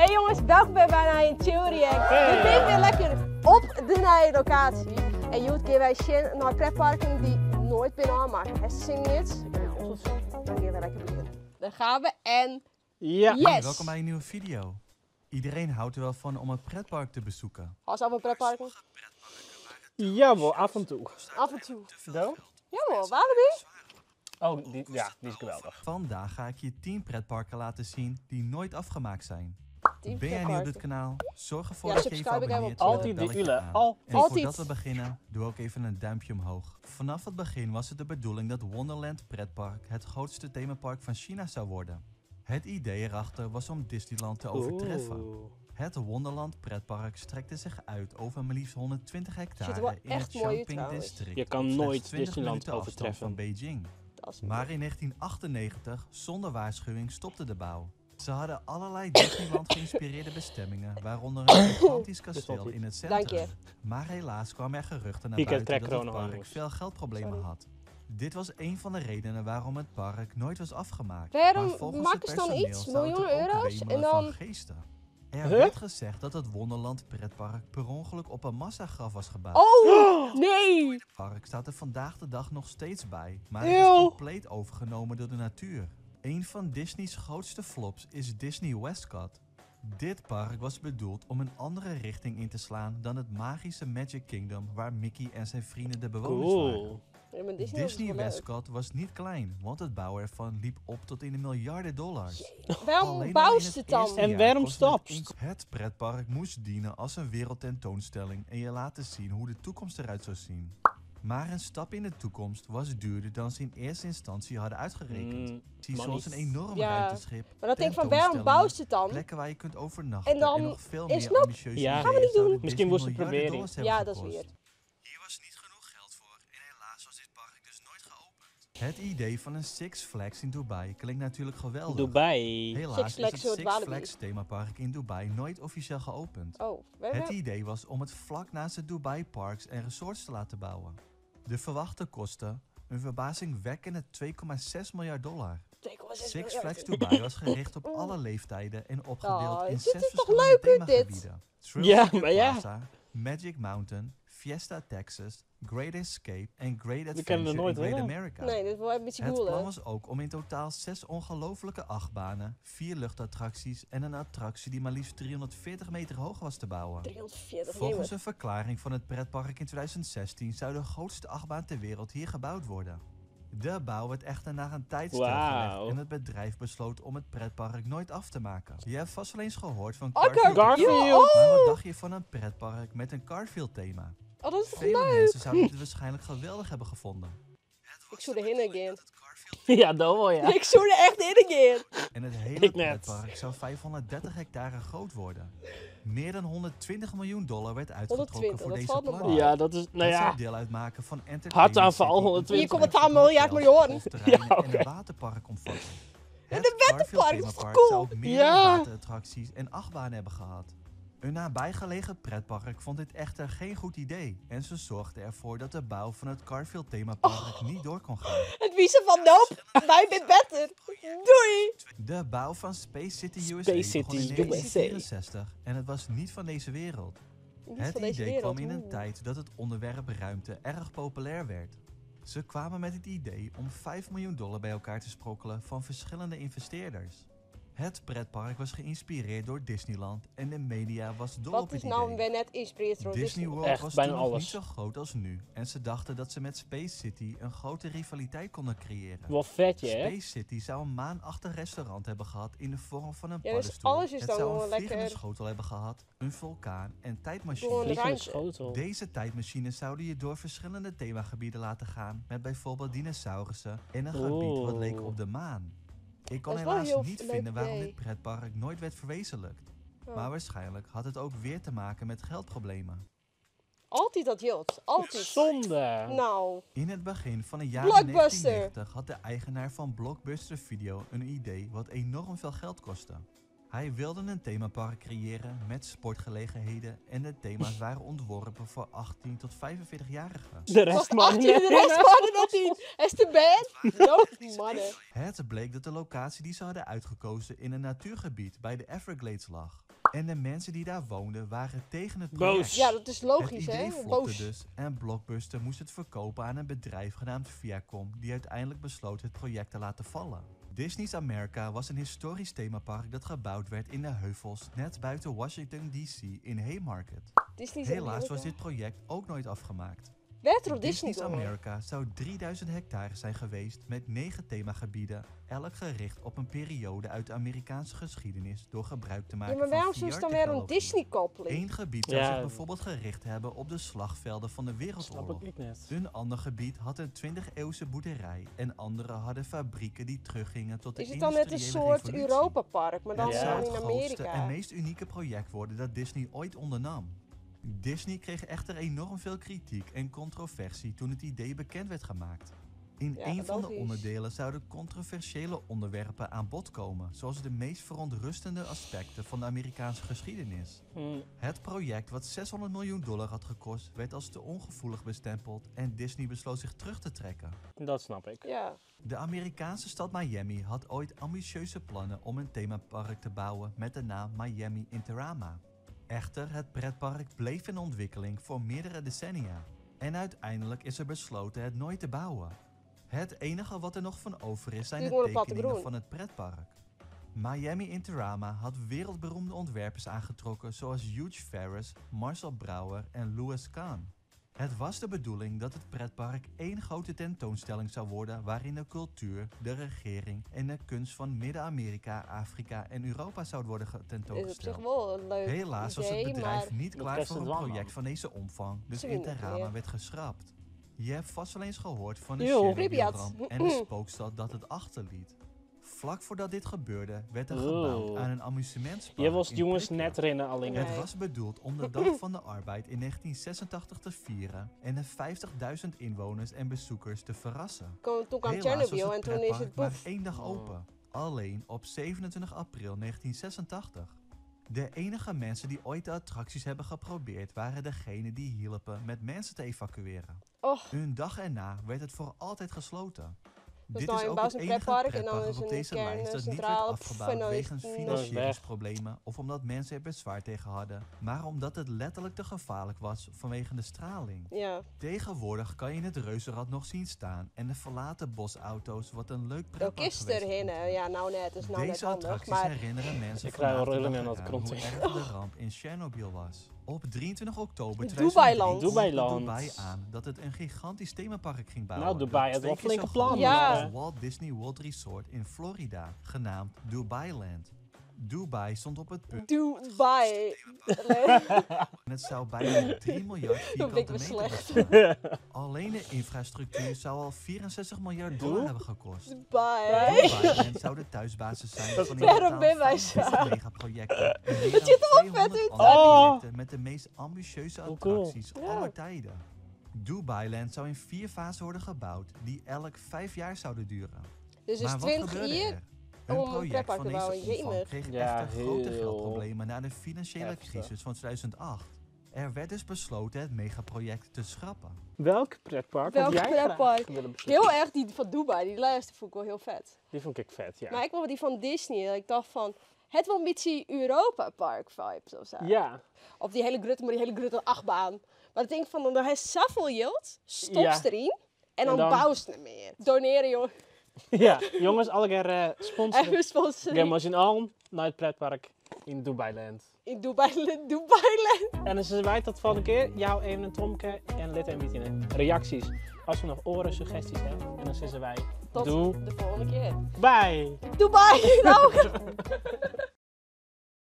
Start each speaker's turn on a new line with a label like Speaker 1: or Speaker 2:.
Speaker 1: Hey jongens, welkom by wer in Chill React. We binne wer lekker op de nije lokaasje. En hjoed gean wy sjen nei pretparken dy't noait binne ôfmakke. Hast sin yn yts? Dan gean we lekker begjinne. Daar gaan we en
Speaker 2: Ja.
Speaker 1: yes!
Speaker 3: Welkom bij een nieuwe video. Iedereen houdt er wel van om een pretpark te bezoeken.
Speaker 1: Hâldst al fan pretparken?
Speaker 2: Jawel, af en toe.
Speaker 1: Af en toe.
Speaker 2: Do?
Speaker 1: Jawel, Walibi?
Speaker 2: Oh, die, ja, die is geweldig.
Speaker 3: Vandaag ga ik je 10 pretparken laten zien die nooit afgemaakt zijn.
Speaker 1: 10
Speaker 3: Ben jij nieuw op dit
Speaker 1: pretparken.
Speaker 3: kanaal? Zorg ervoor
Speaker 1: Ja,
Speaker 3: dat je even
Speaker 1: subscribe ik helemaal
Speaker 3: abonneert
Speaker 1: op.
Speaker 3: met het
Speaker 2: Altijd de
Speaker 3: belletje
Speaker 2: ule,
Speaker 3: aan.
Speaker 2: altijd.
Speaker 3: En voordat
Speaker 1: Altijd.
Speaker 3: we beginnen, doe ook even een duimpje omhoog. Vanaf het begin was het de bedoeling dat Wonderland Pretpark het grootste themapark van China zou worden. Het idee erachter was om Disneyland te overtreffen.
Speaker 2: Oeh.
Speaker 3: Het Wonderland Pretpark strekte zich uit over maar liefst 120
Speaker 1: Ziet
Speaker 3: hectare
Speaker 1: er wel
Speaker 3: in
Speaker 1: echt
Speaker 3: het
Speaker 1: mooi uit
Speaker 3: Changping
Speaker 1: trouwens.
Speaker 3: district.
Speaker 2: Je kan
Speaker 3: op slechts
Speaker 2: nooit
Speaker 3: 20
Speaker 2: Disneyland
Speaker 3: minuten afstand
Speaker 2: overtreffen.
Speaker 3: van Beijing.
Speaker 1: Dat is
Speaker 3: Maar in 1998, zonder waarschuwing, stopte de bouw. Ze hadden allerlei Disneyland geïnspireerde bestemmingen, waaronder een gigantisch kasteel
Speaker 2: altijd.
Speaker 3: in het centrum.
Speaker 1: Dank je.
Speaker 3: Maar helaas kwamen er geruchten naar
Speaker 2: Ik heb
Speaker 3: buiten dat het
Speaker 2: trek corona,
Speaker 3: park
Speaker 2: jongens.
Speaker 3: veel geldproblemen
Speaker 1: Sorry.
Speaker 3: had. Dit was een van de redenen waarom het park nooit was afgemaakt.
Speaker 1: Waarom
Speaker 3: maar volgens
Speaker 1: maken
Speaker 3: het
Speaker 1: ze dan
Speaker 3: personeel
Speaker 1: iets?
Speaker 3: zou het er
Speaker 1: Miljoenen
Speaker 3: ook
Speaker 1: euro's?
Speaker 3: wemelen
Speaker 1: En dan-
Speaker 3: van geesten. Er
Speaker 2: Huh?
Speaker 3: werd gezegd dat het Wonderland pretpark per ongeluk op een massagraf was gebouwd.
Speaker 1: Oh, nee!
Speaker 3: Het park staat er vandaag de dag nog steeds bij, maar het is
Speaker 2: Eeuw.
Speaker 3: compleet overgenomen door de natuur. Een van Disney's grootste flops is Disney Westcott. Dit park was bedoeld om een andere richting in te slaan dan het magische Magic Kingdom waar Mickey en zijn vrienden de bewoners waren.
Speaker 2: Cool.
Speaker 1: Ja, maar Disney,
Speaker 3: Disney
Speaker 1: is wel leuk.
Speaker 3: Westcott was niet klein, want het bouwen ervan liep op tot in de miljarden dollars.
Speaker 1: Waarom
Speaker 3: Alleen al in
Speaker 1: bouwt ze het dan?
Speaker 3: eerste
Speaker 2: En
Speaker 3: jaar
Speaker 2: waarom
Speaker 3: kostte het
Speaker 2: stopst?
Speaker 3: Het pretpark moest dienen als een wereldtentoonstelling en je laten zien hoe de toekomst eruit zou zien. Maar een stap in de toekomst was duurder dan ze in eerste instantie hadden uitgerekend. Zie zoals een
Speaker 2: Monies.
Speaker 3: enorm
Speaker 1: Ja.
Speaker 3: ruimteschip,
Speaker 1: Maar dan denk ik van, waarom
Speaker 3: tentoonstellingen,
Speaker 1: bouwt ze het dan?
Speaker 3: plekken waar je kunt overnachten
Speaker 1: En dan
Speaker 3: nog veel
Speaker 1: is
Speaker 3: meer
Speaker 1: nop.
Speaker 3: ambitieuze
Speaker 2: Ja.
Speaker 3: ideeën
Speaker 2: Gaan
Speaker 1: we niet doen.
Speaker 3: zouden
Speaker 2: Misschien
Speaker 3: Disney
Speaker 2: moest het
Speaker 3: miljarden
Speaker 2: proberen.
Speaker 3: dollars hebben
Speaker 1: Ja, dat is
Speaker 3: gekost.
Speaker 1: weird.
Speaker 3: Hier was niet genoeg geld voor en helaas was dit park dus nooit geopend. Het idee van een Six Flags in Dubai klinkt natuurlijk geweldig.
Speaker 2: Dubai.
Speaker 3: Helaas
Speaker 1: Six Flags
Speaker 3: is het
Speaker 1: in
Speaker 3: Six
Speaker 1: Walibi.
Speaker 3: Flags themapark in Dubai nooit officieel geopend.
Speaker 1: Oh, we
Speaker 3: Het
Speaker 1: hebben...
Speaker 3: idee was om het vlak naast de Dubai Parks en Resorts te laten bouwen. De verwachte kosten, een verbazingwekkende 2,6 miljard dollar.
Speaker 1: 2,6
Speaker 3: Six
Speaker 1: miljard.
Speaker 3: Flags Dubai was gericht op alle leeftijden en opgedeeld
Speaker 1: Oh,
Speaker 3: in
Speaker 1: dit
Speaker 3: zes
Speaker 1: is toch
Speaker 3: verschillende
Speaker 1: leuk, hè, dit?
Speaker 3: themagebieden. Thrill
Speaker 2: Ja,
Speaker 3: Seeker
Speaker 2: maar ja.
Speaker 3: Plaza, Magic Mountain, Fiesta Texas, Great Escape en Great
Speaker 2: We kennen
Speaker 3: Adventure
Speaker 2: er
Speaker 3: in
Speaker 2: nooit
Speaker 3: Great
Speaker 2: heen.
Speaker 3: America.
Speaker 1: Nee, dit is wel een beetje
Speaker 3: Het
Speaker 1: cool,
Speaker 3: plan
Speaker 1: hè?
Speaker 3: was ook om in totaal zes ongelofelijke achtbanen, vier luchtattracties en een attractie die maar liefst 340 meter hoog was te bouwen.
Speaker 1: 340
Speaker 3: Volgens
Speaker 1: meter.
Speaker 3: een verklaring van het pretpark in 2016 zou de grootste achtbaan ter wereld hier gebouwd worden. De bouw werd echter na een tijd stilgelegd
Speaker 2: Wauw.
Speaker 3: en het bedrijf besloot om het pretpark nooit af te maken. Je hebt vast wel eens gehoord van
Speaker 1: Oh,
Speaker 3: Garfield.
Speaker 2: Garfield.
Speaker 1: Ja, oh,
Speaker 3: Maar wat dacht je van een pretpark met een Garfield thema?
Speaker 1: oh, dat is toch
Speaker 3: Vele
Speaker 1: leuk?
Speaker 3: mensen zouden het waarschijnlijk geweldig hebben gevonden.
Speaker 1: Ik zou er heen gaan.
Speaker 2: Ja, dat wel, ja.
Speaker 1: Ik zou er echt in gaan.
Speaker 3: En het hele
Speaker 2: Ik net.
Speaker 3: pretpark zou 530 hectare groot worden. Meer dan 120 miljoen dollar werd uitgetrokken
Speaker 1: 120,
Speaker 3: voor
Speaker 1: dat
Speaker 3: deze
Speaker 1: valt nog
Speaker 3: plannen.
Speaker 1: wel.
Speaker 2: Ja, dat is, nou
Speaker 3: Het
Speaker 2: ja.
Speaker 3: zou deel uitmaken van Entertainment
Speaker 2: Hartaanval,
Speaker 3: City,
Speaker 2: 120.
Speaker 1: 4,2 miljard miljoen.
Speaker 3: golfterreinen
Speaker 2: Ja,
Speaker 3: en
Speaker 2: oké.
Speaker 3: een waterpark omvatten.
Speaker 1: En
Speaker 3: Het
Speaker 1: een waterpark, dat is toch
Speaker 3: Garfield themapark
Speaker 1: cool?
Speaker 3: zou ook meerdere
Speaker 2: Ja.
Speaker 3: waterattracties en achtbanen hebben gehad. Een nabijgelegen pretpark vond dit echter geen goed idee en ze zorgden ervoor dat de bouw van het Garfield themapark
Speaker 1: Oh.
Speaker 3: niet door kon gaan.
Speaker 1: Het wiezen van nope, wij zijn beter. Doei.
Speaker 3: De bouw van Space City USA
Speaker 2: Space
Speaker 3: begon in
Speaker 2: City USA.
Speaker 3: 1964 en het was niet van deze wereld.
Speaker 1: Niet
Speaker 3: Het
Speaker 1: van deze
Speaker 3: idee
Speaker 1: wereld.
Speaker 3: kwam in een
Speaker 1: Oeh.
Speaker 3: tijd dat het onderwerp ruimte erg populair werd. Ze kwamen met het idee om 5 miljoen dollar bij elkaar te sprokkelen van verschillende investeerders. Het pretpark was geïnspireerd door Disneyland en de media was dol op
Speaker 1: Wat
Speaker 3: het
Speaker 1: is nou
Speaker 3: idee.
Speaker 1: weer net inspireerd door
Speaker 3: Disney
Speaker 1: Disney?
Speaker 3: World
Speaker 2: Echt,
Speaker 3: was
Speaker 2: bijna
Speaker 3: toen nog
Speaker 2: alles.
Speaker 3: niet zo groot als nu en ze dachten dat ze met Space City een grote rivaliteit konden creëren.
Speaker 2: Wel vet, je, hè?
Speaker 3: Space City zou een maanachtig restaurant hebben gehad in de vorm van een
Speaker 1: Ja, dus
Speaker 3: paddenstoel.
Speaker 1: alles is
Speaker 3: het
Speaker 1: dan
Speaker 3: zou een
Speaker 1: gewoon
Speaker 3: vliegende
Speaker 1: lekker-
Speaker 3: schotel hebben gehad, een vulkaan en
Speaker 1: Door
Speaker 3: tijdmachine.
Speaker 1: de
Speaker 2: Vliegende
Speaker 1: ruimte.
Speaker 2: schotel.
Speaker 3: Deze tijdmachines zouden je door verschillende themagebieden laten gaan, met bijvoorbeeld dinosaurussen en een gebied wat leek
Speaker 2: Oeh.
Speaker 3: op de maan. Ik kon
Speaker 1: Dat is wel een
Speaker 3: helaas
Speaker 1: heel
Speaker 3: niet
Speaker 1: leuk
Speaker 3: vinden waarom
Speaker 1: idee.
Speaker 3: dit pretpark nooit werd verwezenlijkt.
Speaker 1: Oh.
Speaker 3: Maar waarschijnlijk had het ook weer te maken met geldproblemen.
Speaker 1: Altijd dat jilt. Altijd.
Speaker 2: Zonde.
Speaker 1: Nou.
Speaker 3: In het begin van de jaren
Speaker 1: Blockbuster.
Speaker 3: 1990 had de eigenaar van Blockbuster Video een idee wat enorm veel geld kostte. Hij wilde een themapark creëren met sportgelegenheden en de thema's waren ontworpen voor 18 tot 45-jarigen.
Speaker 2: De rest
Speaker 1: Was
Speaker 2: mag
Speaker 1: 18 de
Speaker 2: niet.
Speaker 1: rest waren nog niet. Is de band? Nope, mannen.
Speaker 3: Het bleek dat de locatie die ze hadden uitgekozen in een natuurgebied bij de Everglades lag. En de mensen die daar woonden waren tegen het project.
Speaker 2: Boos.
Speaker 1: Ja, dat is
Speaker 3: Het
Speaker 1: logisch, hè?
Speaker 3: idee flopte
Speaker 1: Boos.
Speaker 3: dus en Blockbuster moest het verkopen aan een bedrijf genaamd Viacom, die uiteindelijk besloot het project te laten vallen. Disney's America was een historisch themapark dat gebouwd werd in de heuvels net buiten Washington DC in Haymarket.
Speaker 1: Disney's
Speaker 3: Helaas was
Speaker 1: Amerika.
Speaker 3: dit project ook nooit afgemaakt.
Speaker 1: Werd er op Disney
Speaker 3: Disney's
Speaker 1: door?
Speaker 3: America zou 3000 hectare zijn geweest met 9 themagebieden, elk gericht op een periode uit de Amerikaanse geschiedenis door gebruik te maken
Speaker 1: Ja, maar
Speaker 3: van
Speaker 1: waarom zou ze dan weer een
Speaker 3: VR-technologie.
Speaker 1: Disney-koppeling?
Speaker 3: Eén gebied zou
Speaker 2: Ja.
Speaker 3: zich bijvoorbeeld gericht hebben op de slagvelden van de
Speaker 2: Snap
Speaker 3: Wereldoorlog.
Speaker 2: ik ik net.
Speaker 3: Een ander gebied had een 20e-eeuwse boerderij en andere hadden fabrieken die teruggingen tot de
Speaker 1: Is het dan net een
Speaker 3: industriële
Speaker 1: soort
Speaker 3: revolutie.
Speaker 1: Europa-park, maar dan
Speaker 3: Het
Speaker 2: Ja.
Speaker 3: zou
Speaker 1: gewoon
Speaker 3: het
Speaker 1: in
Speaker 3: grootste en
Speaker 1: Amerika?
Speaker 3: meest unieke project worden dat Disney ooit ondernam. Disney kreeg echter enorm veel kritiek en controversie toen het idee bekend werd gemaakt. In
Speaker 1: Ja,
Speaker 3: een van de
Speaker 1: logisch.
Speaker 3: onderdelen zouden controversiële onderwerpen aan bod komen, zoals de meest verontrustende aspecten van de Amerikaanse geschiedenis. Het project, wat 600 miljoen dollar had gekost, werd als te ongevoelig bestempeld en Disney besloot zich terug te trekken.
Speaker 2: Dat snap ik.
Speaker 1: Ja.
Speaker 3: De Amerikaanse stad Miami had ooit ambitieuze plannen om een themapark te bouwen met de naam Miami Interama. Echter, het pretpark bleef in ontwikkeling voor meerdere decennia. En uiteindelijk is er besloten het nooit te bouwen. Het enige wat er nog van over is zijn
Speaker 1: Nu
Speaker 3: de
Speaker 1: gewoon een
Speaker 3: tekeningen
Speaker 1: plattegrond.
Speaker 3: van het pretpark. Miami Interama had wereldberoemde ontwerpers aangetrokken zoals Hugh Ferris, Marcel Brouwer en Louis Kahn. Het was de bedoeling dat het pretpark één grote tentoonstelling zou worden waarin de cultuur, de regering en de kunst van Midden-Amerika, Afrika en Europa zou worden
Speaker 1: Is op zich
Speaker 3: tentoongesteld.
Speaker 1: wel een leuk
Speaker 3: Helaas was het
Speaker 1: idee,
Speaker 3: bedrijf
Speaker 1: maar
Speaker 3: niet
Speaker 2: Dat
Speaker 3: klaar
Speaker 2: kost
Speaker 3: voor
Speaker 2: het
Speaker 3: een
Speaker 2: wel,
Speaker 3: project
Speaker 2: man.
Speaker 3: van deze omvang, dus
Speaker 1: Ze winnen het
Speaker 3: Interama
Speaker 1: weer.
Speaker 3: werd geschrapt. Je hebt vast wel eens gehoord van de
Speaker 2: Eeuw.
Speaker 3: Chernobyl-ramp
Speaker 1: Pripyat.
Speaker 3: en de spookstad dat het achterliet. Vlak voordat dit gebeurde, werd er gebouwd
Speaker 2: Oeh.
Speaker 3: aan een amusementspark
Speaker 2: Je was
Speaker 3: in
Speaker 2: jongens
Speaker 3: Pripyat.
Speaker 2: net rennen alleen.
Speaker 3: Het
Speaker 1: Nee.
Speaker 3: was bedoeld om de Dag van de Arbeid in 1986 te vieren en de 50.000 inwoners en bezoekers te verrassen.
Speaker 1: Toen kwam
Speaker 3: Helaas was
Speaker 1: Chernobyl en
Speaker 3: het
Speaker 1: toen is
Speaker 3: pretpark
Speaker 1: het
Speaker 3: maar
Speaker 1: boef.
Speaker 3: één dag
Speaker 2: Oh.
Speaker 3: open. Alleen op 27 april 1986. De enige mensen die ooit de attracties hebben geprobeerd waren degenen die hielpen met mensen te evacueren.
Speaker 1: Och,
Speaker 3: Een dag erna werd het voor altijd gesloten.
Speaker 1: Dus
Speaker 3: Dit
Speaker 1: dan
Speaker 3: is
Speaker 1: je
Speaker 3: ook
Speaker 1: bouwt
Speaker 3: het
Speaker 1: een
Speaker 3: enige
Speaker 1: pretpark en dan
Speaker 3: pretpark
Speaker 1: is
Speaker 3: op
Speaker 1: een
Speaker 3: deze lijst dat niet werd
Speaker 1: kerncentrale, pff, en
Speaker 3: afgebouwd
Speaker 1: dan is
Speaker 3: wegens
Speaker 1: het-
Speaker 3: financieringsproblemen of omdat mensen er bezwaar tegen hadden, maar omdat het letterlijk te gevaarlijk was vanwege de straling.
Speaker 1: ja.
Speaker 3: Tegenwoordig kan je het reuzenrad nog zien staan en de verlaten bosauto's, wat een leuk
Speaker 1: Dat
Speaker 3: pretpark
Speaker 1: kist
Speaker 3: geweest
Speaker 1: erheen,
Speaker 3: moet
Speaker 1: hè.
Speaker 3: worden.
Speaker 1: Ja, nou net. Dat is nou net
Speaker 3: Deze
Speaker 1: handig.
Speaker 3: attracties
Speaker 1: Maar
Speaker 3: herinneren mensen
Speaker 2: Ik krijg
Speaker 3: vandaag
Speaker 2: wel
Speaker 3: de
Speaker 2: rillingen
Speaker 3: dag
Speaker 2: aan dat
Speaker 3: eraan
Speaker 2: kront.
Speaker 3: hoe erg de ramp in Chernobyl was. Op 23 oktober
Speaker 1: Dubailand.
Speaker 3: 2003 kondigde
Speaker 2: Dubailand.
Speaker 3: Dubai aan dat het een gigantisch themapark ging bouwen.
Speaker 2: Nou, Dubai
Speaker 3: dat
Speaker 2: had wel
Speaker 3: twee keer
Speaker 2: flinke
Speaker 3: zo groot
Speaker 2: plannen.
Speaker 3: was
Speaker 1: Ja.
Speaker 3: als Walt Disney World Resort in Florida, genaamd Dubailand. Dubai stond op het punt
Speaker 1: Dubai.
Speaker 3: en het zou bijna 3 miljard
Speaker 1: Dat vind
Speaker 3: vierkante
Speaker 1: ik wel
Speaker 3: meter
Speaker 1: slecht.
Speaker 3: beslaan. Alleen de infrastructuur zou al 64 miljard dollar
Speaker 2: Doe?
Speaker 3: hebben gekost.
Speaker 1: Dubai.
Speaker 3: Dubailand zou de thuisbasis zijn van in
Speaker 1: Waarom
Speaker 3: totaal
Speaker 1: ben wij
Speaker 3: 45 megaprojecten. en meer
Speaker 1: Het ziet
Speaker 3: dan
Speaker 1: er wel vet
Speaker 3: 200
Speaker 1: uit.
Speaker 3: andere
Speaker 2: Oh.
Speaker 3: projecten met de meest ambitieuze
Speaker 2: Hoe cool.
Speaker 3: attracties
Speaker 1: Ja.
Speaker 3: aller tijden. Dubailand zou in 4 fasen worden gebouwd, die elk 5 jaar zouden duren.
Speaker 1: Dus is
Speaker 3: maar wat
Speaker 1: 20
Speaker 3: gebeurde
Speaker 1: hier.
Speaker 3: er? Hun
Speaker 1: om een
Speaker 3: project
Speaker 1: pretpark
Speaker 3: van
Speaker 1: te
Speaker 3: deze
Speaker 1: bouwen.
Speaker 3: omvang
Speaker 1: Jemig.
Speaker 3: kreeg
Speaker 2: Ja,
Speaker 3: echter grote
Speaker 2: heel
Speaker 3: geldproblemen na de financiële
Speaker 2: heftig.
Speaker 3: crisis van 2008. Er werd dus besloten het megaproject te schrappen.
Speaker 2: Welk pretpark
Speaker 1: Welk
Speaker 2: had jij graag
Speaker 1: pretpark?
Speaker 2: willen bezoeken?
Speaker 1: Heel erg die van Dubai, die laatste vond ik wel heel vet.
Speaker 2: Die vond ik vet, ja.
Speaker 1: Maar ik wil die van Disney. Dat ik dacht van, het wel een beetje Europa Park vibes of zo.
Speaker 2: Ja,
Speaker 1: Of die hele grutte, maar die hele grutte achtbaan. Maar ik denk van, dan hij zoveel yield, stop
Speaker 2: Ja.
Speaker 1: erin en dan,
Speaker 2: dan-
Speaker 1: bouw ze het meer. Doneren joh,
Speaker 2: ja. Jongens, alle keer sponsoren.
Speaker 1: even sponsoren.
Speaker 2: Gaan we al naar het pretpark in Dubailand.
Speaker 1: In Dubai, Dubailand.
Speaker 2: En dan zijn wij tot de volgende keer. Jou, even en Tomke en Lid en Wietine. Reacties. Als we nog oren, suggesties hebben. En dan zeggen wij
Speaker 1: Tot
Speaker 2: doe
Speaker 1: de volgende keer.
Speaker 2: bye.
Speaker 1: Dubai, nou.